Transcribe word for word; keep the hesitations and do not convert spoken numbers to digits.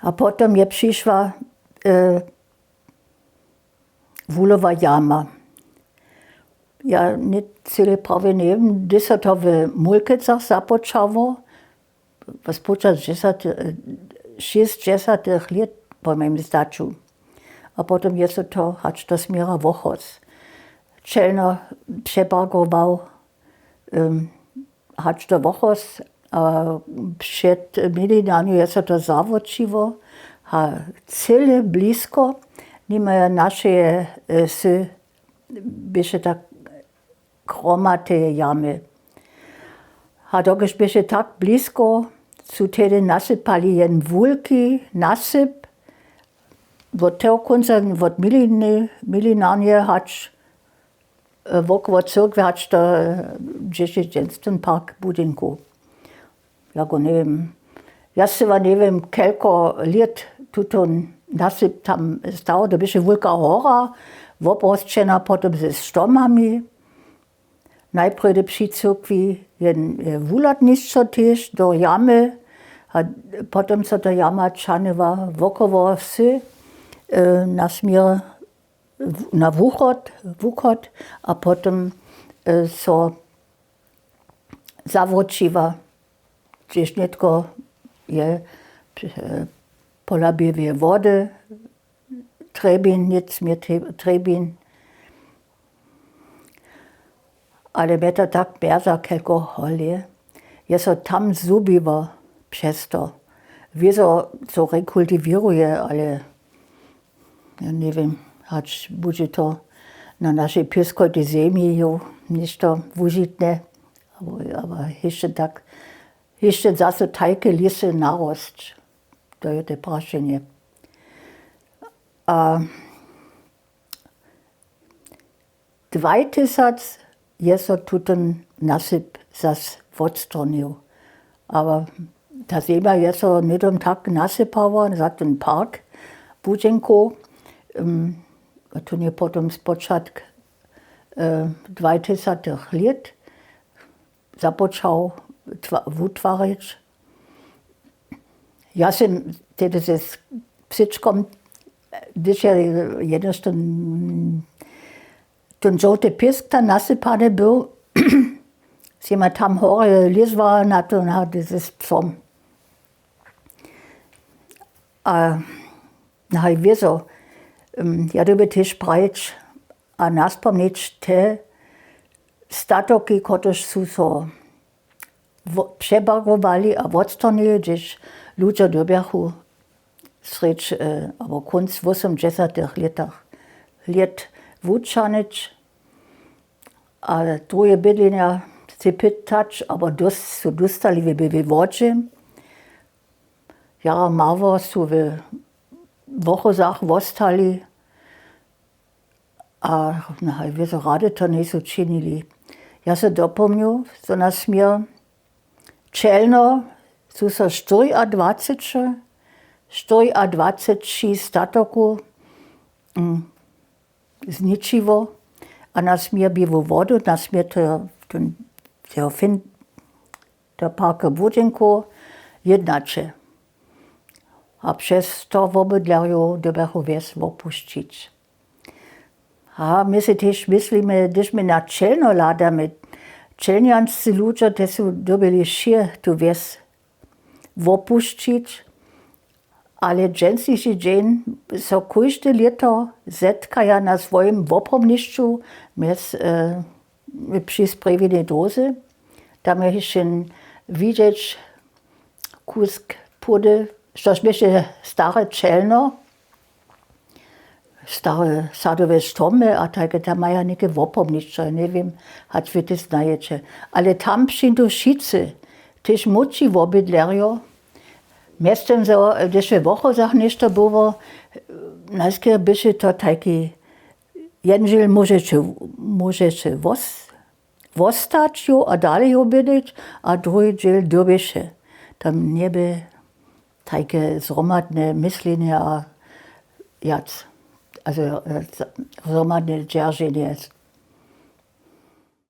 A potom je přišła e, wuhlowa jama. Ja ně cyle prawje njewěm, hdy so to w Mulkecach započało, spočatk šěsćdźesatych lět po mojim zdaću. A potom je so to hač do směra Wochos čelno přeparkował, hač do Wochos. A před Milinarnju je so to zawróćiło a cyle blisko, nimo našeje wsy běše tak hromateje jamy. A dokelž běše tak blisko, su tehdy nasypali jen wulki nasyp wot toho kónca, wot Milinarnje hač wokoło cyrkwje hač do dźěsćić dźenstwin park budźenkow. Jako njewěm, ja scyła njewěm kelko lět tuton nasyp tam stał. To běše wulka hora, woprosćena potom ze štomami. Najprjedy při cyrkwi je wuhladnišćo tež do jamy, a potom so ta jama čahnyła wokoło wsy na směr na wuchod wuchod, a potom so zawróćiła, hdźež nětko je pola běłeje wody trjebin nic mje trjebin. Ale mje to tak mjerza kelko hole je so tam zhubiło přez to. Wězo so rekultiwěruje, ale ja njewěm, hač budźe to na našej pěskojtej zemi jo něšto wužitne, abo hišće tak hišće zaso tajke lěsy narosć. To je te prašenje. A dwaj tysac je so tuton nasyp zas wotstronił. A ta zemja je so hnydom tak nasypała za ten park budźenkow. To nje potom spočatk dwaj tysacych lět započał wutwarić. Ja sym tehdy z psyčkom, hdyž je jednostowno ten žołty pěsk tam nasypany był, sym ja tam horje lězła na to na z psom. A haj wězo, ja dyrbju tež prajić a naspomnić te statoki, kotryž su so přebargowali a wotstronili, hdźež ludźo dyrbjachu srjedź abo kónc wósomdźesatych lětach lět wučahnyć a druhe bydlenja sej pytać, abo dóst su dóstali w běłej wodźe. Jara mało su we Wochozach wostali a haj wězo rady to njejsu činili. Ja so dopomnju, zo na směr čelno su so štyriadwaceće štyriadwaceći statoku zničiło a na směr běłu wodu, na směr toho do parka budźenkow jědnaće. A přez to wobydlerjow dyrbjachu wjes wopušćić. A my sej tež myslimy, hdyž my na čelno hladamy, čelnjanscy ludźo te su dyrbjeli wšě tu wjes wopušćić. Ale dźensniši dźeń so kóžde lěto zetkaja na swojim wopomnišću mjez při sprjewinej dróze. Tam je hišće widźeć kusk płody, štož běše stare čelno, stare sadowe štomy a tajke tam maja něke wopomnišćo, njewěm, hač wy te znajeće. Ale tam přińdu wšitcy, tež młódši wobydlerjo. Mjeztym zo hdyž we Wochozach něšto było, najskerje běše to tajki, jen dźěl móžeće móžeće wostać jo a dale jo bydleć, a druhi dźěl dyrbješe. Tam njebě tajke zhromadne myslenje a wjac, zhromadne dźerženje.